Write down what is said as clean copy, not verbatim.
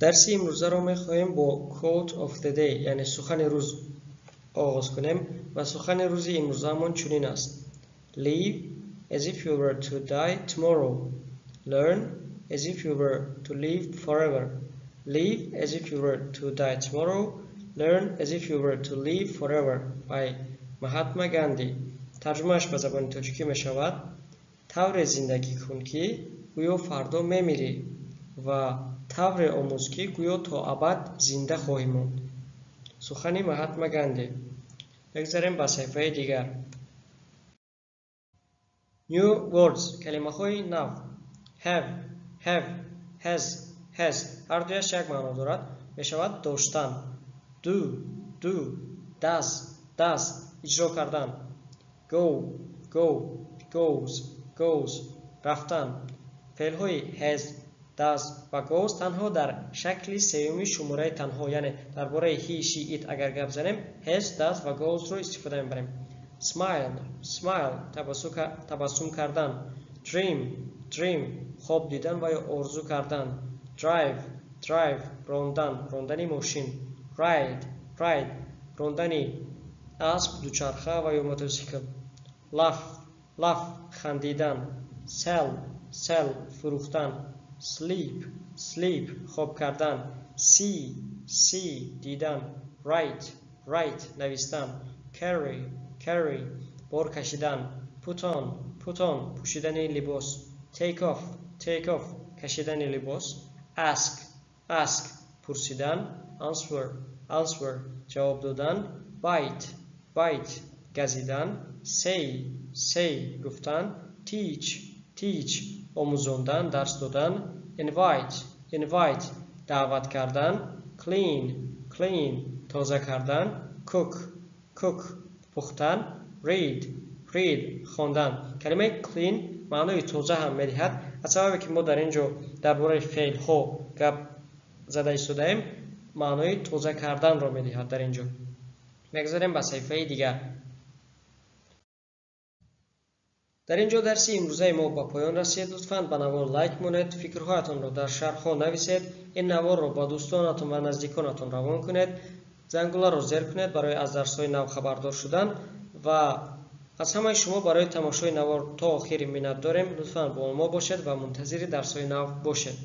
Дарси имрӯзаро мехоҳем бо quote of the day, яъне сухани рӯз оғоз кунем ва сухани рӯзи имрӯзаамон чунин аст: Live as if you were to die tomorrow. Learn as if you were to live forever. Live as if you were to die tomorrow. Learn as if you were to live forever by Mahatma Gandhi. Тарҷумааш ба забони тоҷикӣ мешавад: тавре зиндагӣ кун, ки гӯё фардо мемирӣ, ва тавре омӯз, ки гӯё то абад зинда хоҳӣ монд. Сухани Маҳатма Ганди. Бигзарем ба саҳифаи дигар. New words, калимаҳои нав. Have, have, has, has ҳардуяш як маъно дорад, мешавад доштан. Do, do, does, does иҷро кардан. Go, go, goes, goes рафтан. Феълҳои has, does ва goes танҳо дар шакли сеюми шумораи танҳо, яъне дар бораи he, she, it агар гап занем, has, does ва goes-ро истифода мебарем. Smile, smile табассум кардан. Dream, dream хоб дидан ва ё орзу кардан. Drive, drive рондан, рондани мошин. Ride, ride рондани асп, дучарха ва ё мотосикл. Laugh, laugh хандидан. Sell, sell фурӯхтан. Sleep, sleep хоб кардан. See, see дидан. Write, write навистан. Carry, carry бор кашидан. Put on, put on пӯшидани либос. Take off, take off кашидани либос. Ask, ask пурсидан. Answer, answer ҷавоб додан. Bite, bite газидан. Say, say гуфтан. Teach, teach омӯзондан, дарс додан. Invite, invite даъват кардан. Clean, clean тоза кардан. Cook, cook пухтан. Read, read хондан. Калимаи clean маънои тоза ҳам медиҳад. Аз сабабе ки мо дар ин ҷо дар бораи феълҳо гап зада истодаем, маънои тоза карданро медиҳад дар ин ҷо. Мегузарем ба саҳифаи дигар. Дар ин ҷо дарси имрӯзаи мо ба поён расид. Лутфан ба навор лайк монед, фикрҳоятонро дар шарҳҳо нависед, ин наворро ба дӯстонатон ва наздиконатон равон кунед, зангуларо зер кунед барои аз дарсҳои нав хабардор шудан ва аз ҳамаи шумо барои тамошои навор то охири миннат дорем. Лутфан бо мо бошед ва мунтазири дарсҳои нав бошед.